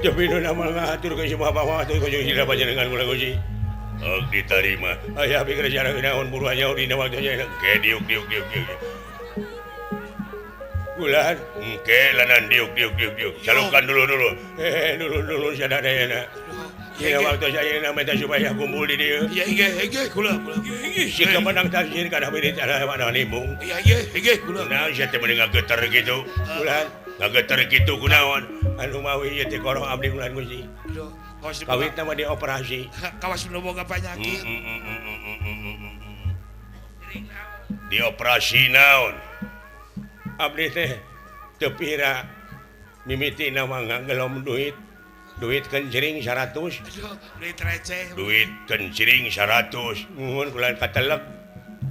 Jepinu nama ngatur ke si bapak ngatur ke sila panjenengan kula Gusti. Oh diterima. Aya pikir cara naon buruannya dina waktunya. Ke diuk diuk diuk diuk. Bulan engke lanan diuk diuk diuk diuk. Salukan dulu dulu. Dulu dulu sadadayana. Dina waktu saya minta supaya kumpul di dieu. Iya iya iya kula kula. Si kemenang tafsir kana bini cara mana nimbung. Iya iya iya kula. Nah sia teh mending ngageter kitu. Bulan ngageter kitu kunaon? Anu mawi ieu teh koroh abdi bulan Gusti. Kawitna mah dioperasi. Kawas nu boga panyakit. Dioperasi naon? Abdi teh teu pira mimitina mah ngagelom duit. Duit kencring 100. Duit receh. Duit kencring 100. Muhun kulan katelek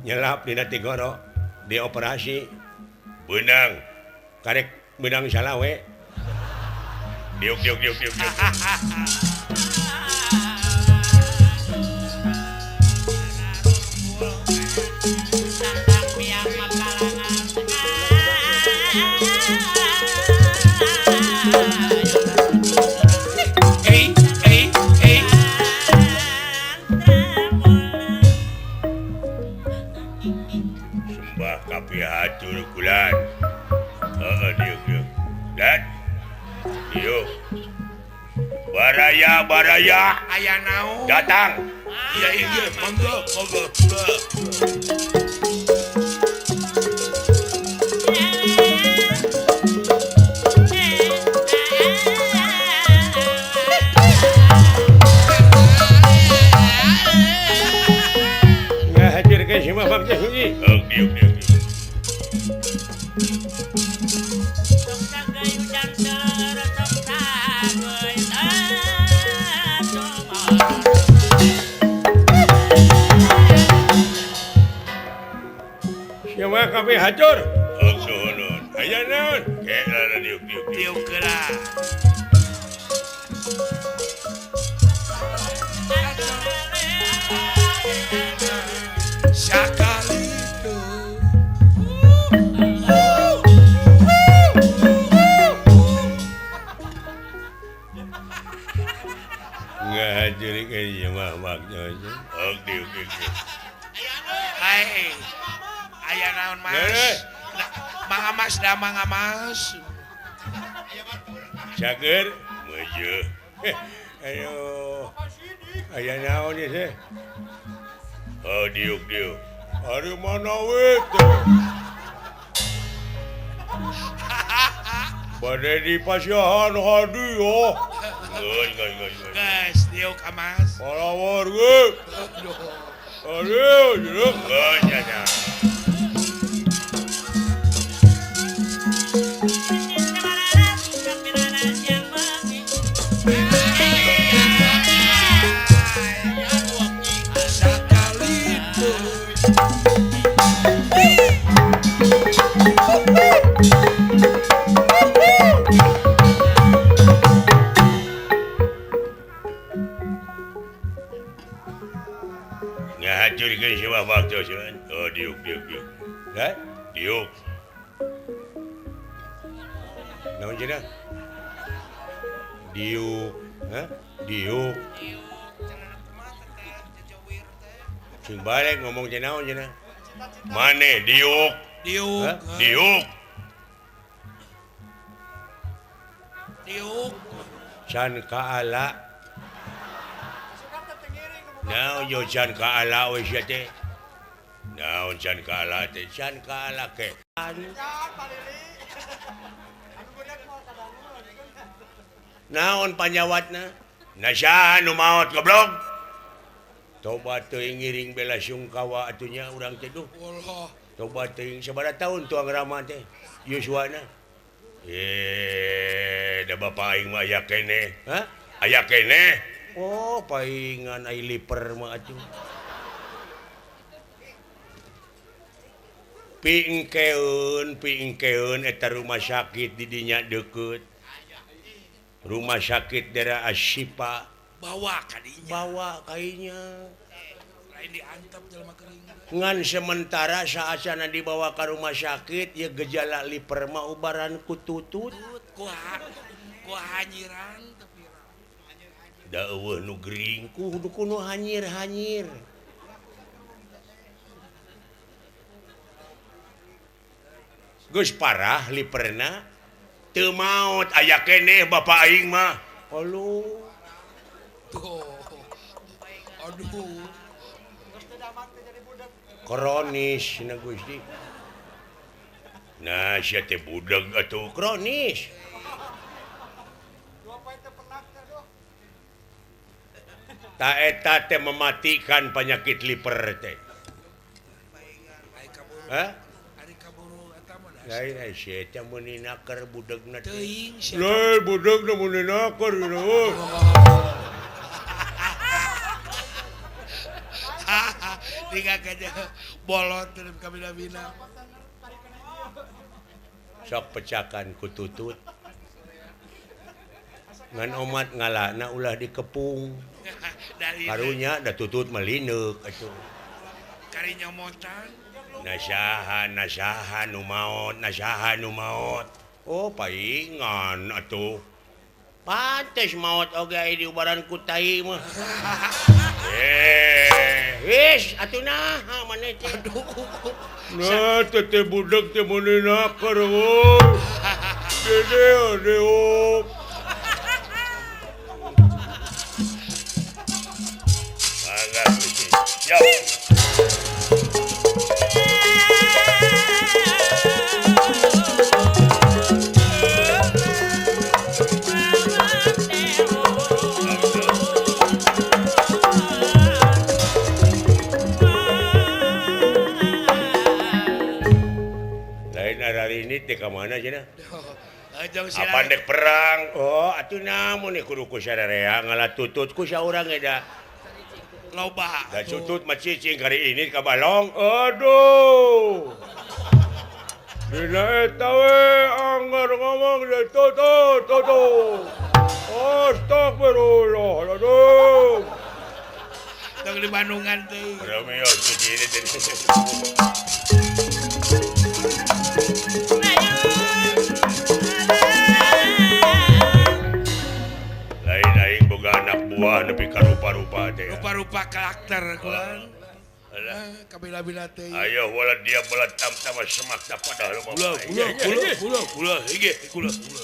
nyelap dina tigoro dioperasi. Beunang karek beunang salawe. Diuk diuk diuk diuk. Sembah kapihatur kulan. Heeh diuk diuk. Dan diuk. Baraya baraya aya naon? Datang. Iya iya mangga mangga. Ngahadirkeun si Mamang teh hiji. Oh diuk diuk. Siapa kami hancur? Oh, suhunun. Aya naon? Ke diuk diuk diuk geura. Sakali itu. Ngajurikeun ieu mah maknya. Oh, diuk diuk. Hai. Aya naon Mas? Mangga Mas da mangga Mas. Cager meujeut. Ayo. Aya naon ieu teh? Oh diuk diuk. Ari mana we teh? Bade di pasiahan hadiah. Geus geus geus. Geus diuk ka Mas. Palawar ge. Aduh, diuk geus nya. Ngahacurkeun si Bapak teh. Oh diuk diuk diuk. Hah? Diuk. Naon cenah? Diuk. Hah? Diuk. Sing balik ngomong teh naon cenah? Mane diuk. Diuk. Diuk. Diuk. Can kaala. Naon yo can kaala we sia teh? Naon can kaala teh? Can kaala ke. Naon panyawatna? Na saha nu maot goblok? Toba teuing ngiring bela sungkawa atuh nya urang teh duh. Toba teuing sabaraha taun tuang rama teh yuswana. Da bapa aing mah aya keneh. Hah? Aya keneh. Oh, paingan ai liper mah atuh. Pingkeun eta rumah sakit di dinya deukeut. Rumah sakit daerah Asyifa bawa kadinya. Bawa kainya. Lain diantep jelema kering. Ngan sementara saacana dibawa ka rumah sakit ya gejala liper mah ubaran ku tutut. Ku hanyiran teu viral. Da eueuh nu gering kudu kuno hanyir-hanyir. Geus parah liperna teu maot aya keneh bapak aing mah. Aduh. Aduh. Kronis na Gusti. Nah, sia teh budeg atuh kronis. Ta eta teh mematikan penyakit liver teh. Hah? Lain sia teh meuni naker budegna teh. Teuing sia. Lain budegna meuni naker euy. Tinggal aja bolot dalam kabina-bina. Sok pecakan ku tutut. Ngan omat ngalana ulah dikepung. Karunya da tutut malineuk atuh. Kari nyomotan. Nasaha nasaha nu maot, nasaha nu maot. Oh paingan atuh. Pantes maot oge aya diubaran ku tai mah. Wis atuh naha maneh teh. Aduh. Nah teh budak teh meuni naker euy. Dede deuk. Mangga Gusti. Siap. Ini teh ka mana cenah? Apa dek perang? Oh, atuh namun nih kudu ku sararea ngalah tutut ku saurang ge da. Loba. Da tutut mah cicing kari ini ka balong. Aduh. Dina eta we anggar ngomong de tutut tutut. Astagfirullahaladzim. Tong di Bandungan teh. Romeo ini teh. Lain aing boga anak buah nepi ka rupa-rupa teh. Rupa-rupa karakter kulan. Alah, kabila-bila teh. Ayo wala dia bola tam-tama semak da padahal mah. Kula kula kula kula kula hege kula kula.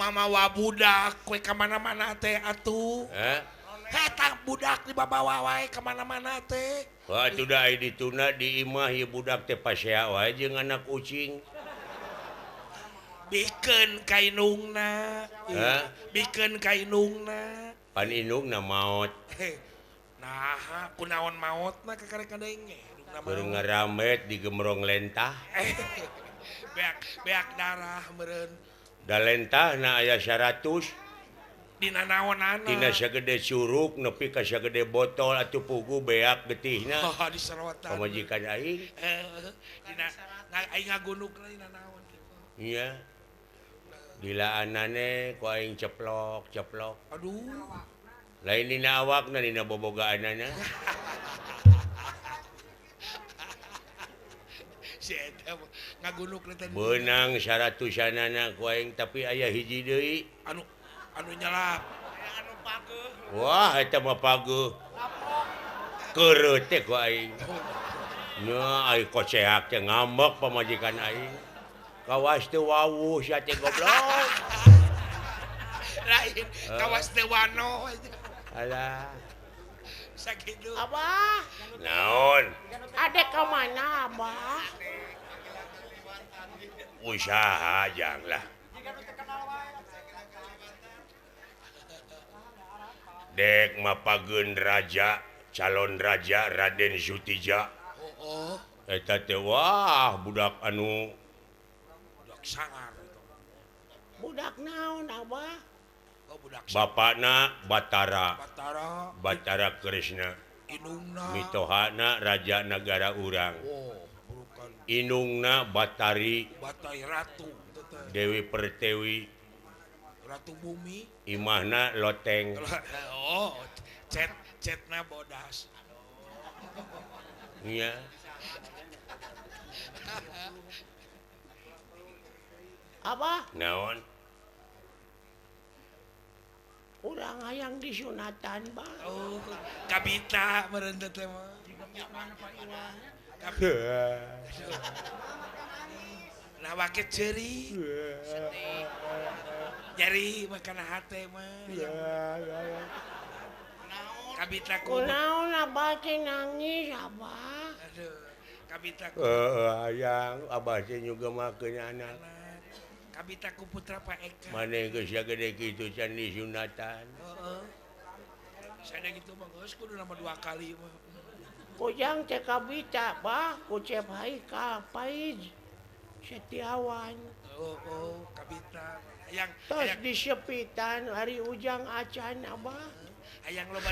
Mamawa budak kue kemana-mana teh atuh. Heh? Eta budak dibawa wae kemana-mana teh. Wah atuh da ai dituna di imah ieu budak teh pasea wae jeung anak ucing. Bikeun ka indungna. Bikeun ka indungna. Pan indungna maot. Naha kunaon maotna kakarek kadenge. Keur ngaramet di gemrong lentah. Beak beak darah meureun. Da lentahna aya 100. Dina naonana? Dina sagede curug nepi ka sagede botol atuh pugu beak getihna. Oh, diserotan. Pamajikan aing. Dina aing ngagunukna dina naon kitu. Iya. Dilaanane ku aing ceplok-ceplok. Aduh. Lain dina awakna dina bobogaanana. Si eta ngagunukna teh. Beunang 100-anana ku aing tapi aya hiji deui. Anu anu nyelap. Anu pageuh. Wah, eta mah pageuh. Keureuh teh ku aing. Nya ai koceak teh ngambek pamajikan aing. Kawas teu wawuh sia teh goblok. Lain, kawas teu wano. Alah. Sakitu. Abah. Naon? Adek ka mana, Abah? Usaha jang lah. Dek mapageun raja, calon raja Raden Sutija. Oh, oh. Eta teh wah budak anu budak sangar. Budak naon, Abah? Oh, budak bapakna Batara. Batara. Batara Krishna. Indungna. Mitohana raja nagara urang. Oh, bukan. Indungna Batari. Batari Ratu. Dewi Pertewi. Ratu Bumi. Imahna loteng. Oh, cet cetna bodas. Iya. Abah? Naon? Urang hayang disunatan, Bah. Oh, kabita meureun teh mah. Nah, wake ceuri. Nyeri makan hate mah. Kabita ku. Kunaon Abah teh nangis, Abah? Aduh, kabita ku. Hayang Abah teh juga makeun anak. Kabita ku putra Pak Eka. Maneh geus sagede kitu can disunatan. Heeh. Sada kitu mah geus kudu nama 2 kali mah. Kujang teh kabita, Bah, ku Cep Haikal Paiz Setiawan. Oh, oh, kabita. Hayang tos disepitan ari Ujang acan, Abah. Hayang loba.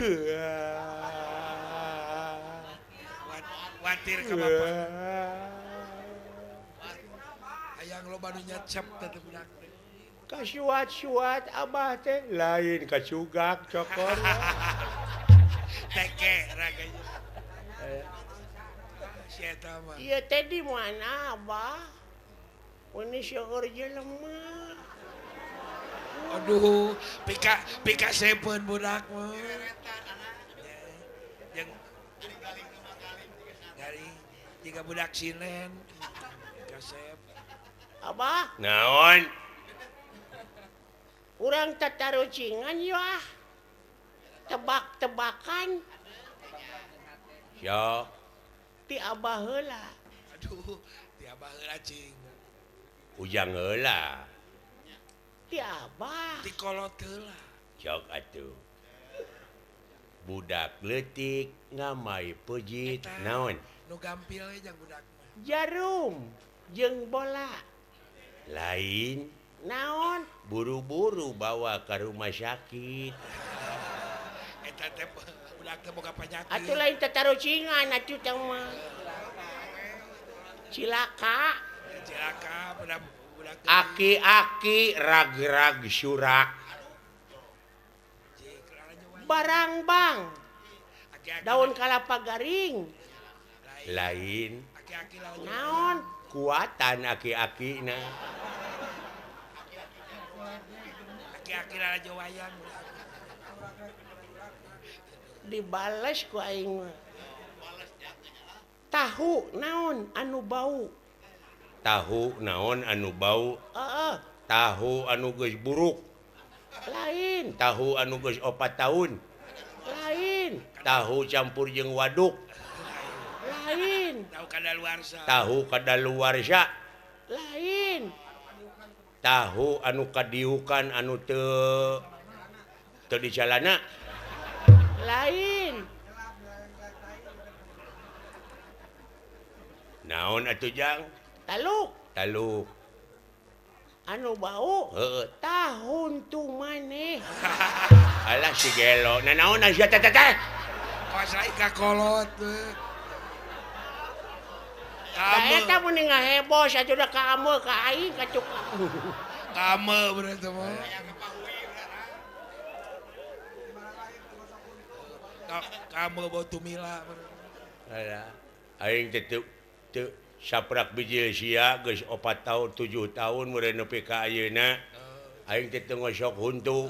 Watir ka bapak. Hayang loba nu nyecep teh budak teh. Kasuat-suat Abah teh lain kacugak cokor. Teke raganya. Si eta mah. Ieu teh di mana, Abah? Ini seueur jelema. Aduh, pika pika sepeun budak mah. Jeung dari jiga budak sinen. Kasep. Abah? Naon? Urang tatarucingan yeuh ah. Tebak-tebakan. Sok. Ti Abah heula. Aduh, ti Abah heula cing. Ujang heula. Ti Abah. Ti kolot heula. Sok atuh. Budak leutik ngamai pejit naon? Nu gampil we jang budak mah. Jarum jeung bola. Lain. Naon? Buru-buru bawa ke rumah sakit. Eta teh budak teh boga panyakit. Atuh lain tatarucingan atuh teh mah. Cilaka. Cilaka budak budak. Aki-aki rag-rag surak. Barang bang. Daun kalapa garing. Lain. Naon? Kuatan aki-aki na. Aki-aki lalajo wayang. Dibales ku aing mah. Tahu naon anu bau? Tahu naon anu bau? Heeh. Tahu anu geus buruk. Lain. Tahu anu geus 4 tahun. Lain. Tahu campur jeung waduk. Lain. Tahu kadaluarsa. Tahu kadaluarsa. Lain. Tahu anu kadiukan anu teu teu dijalana. Lain. Naon atuh Jang? Taluk. Taluk. Anu bau. Heeh. Tahun tu maneh. Alah si gelo. Nah naon sia teh teh? Pas lain ka kolot. Da eta mun ngaheboh atuh da ka ameu ka aing ka cuk. Kame berarti mah. Kame bau tumila. Alah. Aing teh teu saprak bijil sia geus 4 tahun 7 tahun meureun nepi ka ayeuna. Aing teh teu ngosok huntu.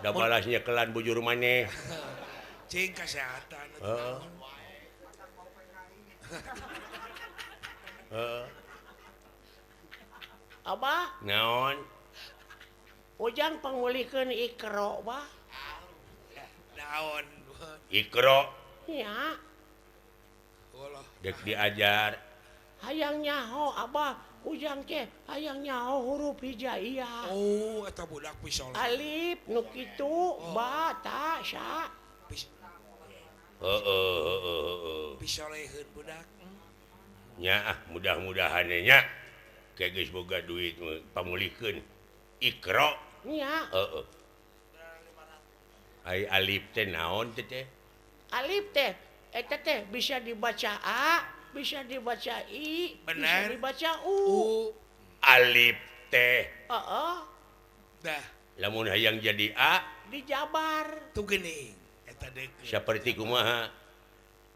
Da balas nyekelan bujur maneh. Cing kesehatan. Heeh. Heeh. Abah, naon? Ujang pangulikeun Iqra, Bah. Naon? Iqra. Nya. Dek diajar. Hayang nyaho Abah, Ujang teh hayang nyaho huruf hijaiyah. Oh, eta budak pisoleh. Alif nu kitu, ba ta sa. Heeh heeh. Pisoleheun budak. Nya ah, mudah-mudahan nya. Kayak geus boga duit pamulikeun Iqra. Nya. Heeh. Ai alif teh naon teh teh? Alif teh eta teh bisa dibaca A, bisa dibaca I, bener. Bisa dibaca U. U. Alif teh. Heeh. Dah. Lamun hayang jadi A dijabar. Tuh geuning eta deuk. Saperti kumaha?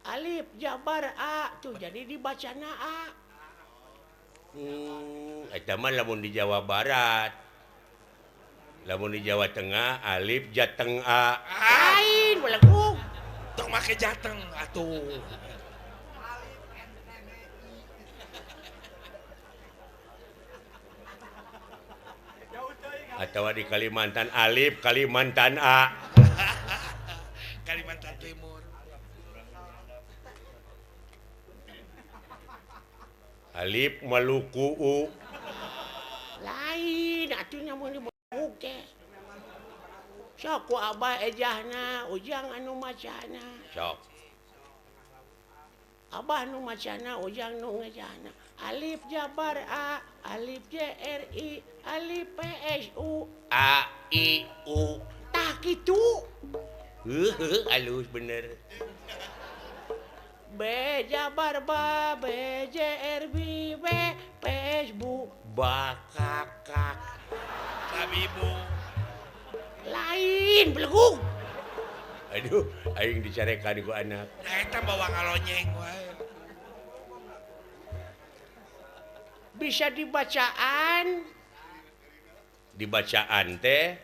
Alif jabar A tuh jadi dibacana A. Eta mah lamun di Jawa Barat. Lamun di Jawa Tengah alif jateng A. Lain belegug. Tong make jateng atuh. Atau di Kalimantan alif Kalimantan A. Kalimantan Timur. Alif Maluku U. Lain atuh nya mun dibelegug teh. Sok ku Abah ejahna, Ujang anu macana. Sok. Abah nu macana, Ujang nu ngejahna. Alif jabar A, alif J R I, alif P S U. A I U. Tah kitu. Heuh, alus bener. B jabar ba, B J R B B P S Bu. Bakakak. Babibu. Lain belegug. Aduh, aing dicarekan ku anak. Nah, eta bawa ngalonyeng wae. Bisa dibacaan. Dibacaan teh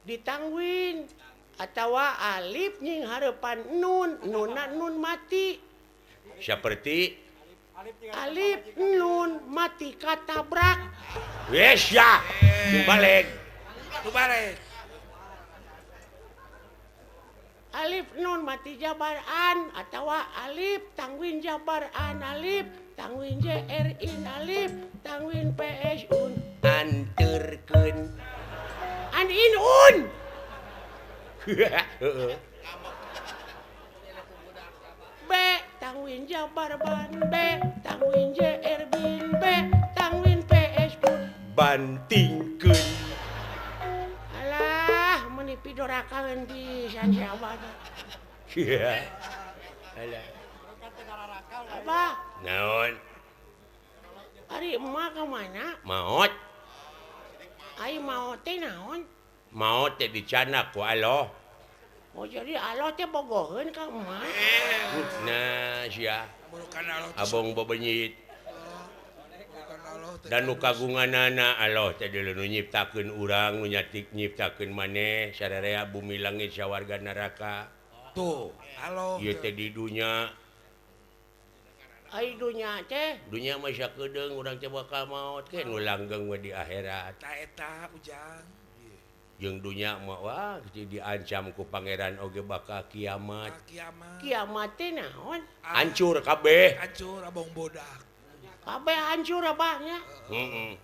ditangwin atawa alif nying hareupan nun, nunna nun mati. Seperti alif nun mati katabrak. Wes ya, balik. Balik. Alif nun mati jabaran atawa alif tangwin jabaran alif tangwin J R in alif tangwin P S un anterkeun an in un. B tangwin jabar ban B tangwin J R bin B tangwin P S un bantingkeun. Alah meuni pidorakaeun pisan si Abah teh. Alah. Abah. Naon? Ari emak ka mana? Maot. Ai maot teh naon? Maot teh dicanak ku Allah. Oh jadi Allah teh bogoheun ka emak. Nah sia. Abong bebenyit. Dan nu kagunganana Allah teh deuleu nu nyiptakeun urang, nu nyatik nyiptakeun maneh sararea bumi langit sawarga neraka. Tuh, Allah. Ieu teh di dunya. Ai dunya teh? Dunya mah sakedeung urang teh bakal maot ke nu langgeng we di akhirat. Ta eta Ujang. Jeung dunya mah wah diancam ku pangeran oge bakal kiamat. Kiamat teh naon? Hancur kabeh. Hancur abong bodak. Kabeh hancur abahnya. Heeh.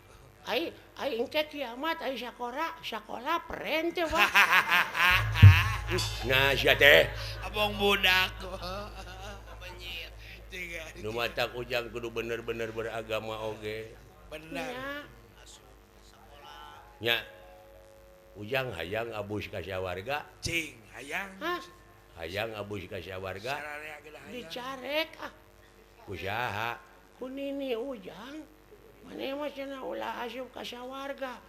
Ai ai engke kiamat ai sakola peren teh wah. Nah sia teh abong bodak. Nu matak Ujang kudu bener-bener beragama oge. Bener. Nya. Ujang hayang abus ka sawarga. Cing hayang. Hah? Hayang abus ka sawarga. Dicarek ah. Ku saha? Ku nini Ujang. Maneh mah cenah ulah asup ka sawarga.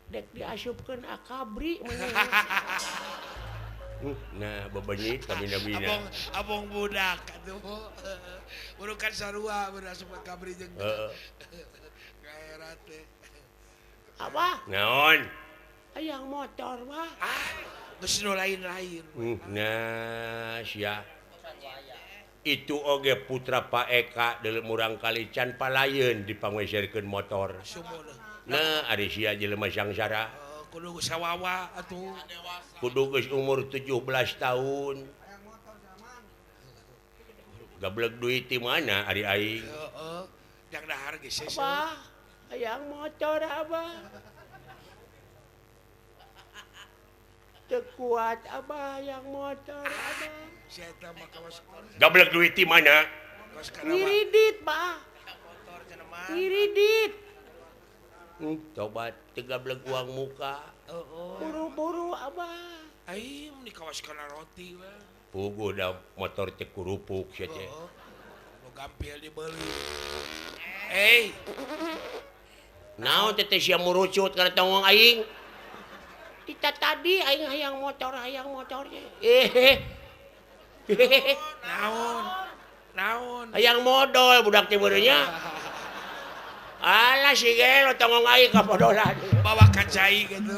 Dek diasupkeun akabri maneh. Nah, bebenyit kabina-bina. Abong budak atuh. Burukan sarua asup ka kabri jeung. Heeh. Kaera teh. Abah? Naon? Hayang motor mah. Ah, geus nu lain-lain. Nah, sia. Itu oge putra Pak Eka deuleu murang kali can palayeun dipangweserkeun motor. Nah, ari sia jelema sangsara. Kudu sawawa atuh. Kudu geus umur 17 tahun. Gableg duit di mana ari aing? Heeh. Jang dahar geus seuseuh. Abah, hayang motor abah. Teu kuat abah yang motor abah. Gablek duit di mana? Ngiridit, Bah. Ngiridit. Coba teu gablek uang muka. Buru-buru abah. Aing di kawas kana roti we. Puguh da motor teh kurupuk sia teh. Nu gampil dibeuli. Eh. Naon teh teh sia murucut kana tongong aing? Kita tadi aing hayang motor Naon? Naon? Hayang modol budak teh beureunnya. Alah si gelo tongong aing ka modolan. Bawa ka cai kitu.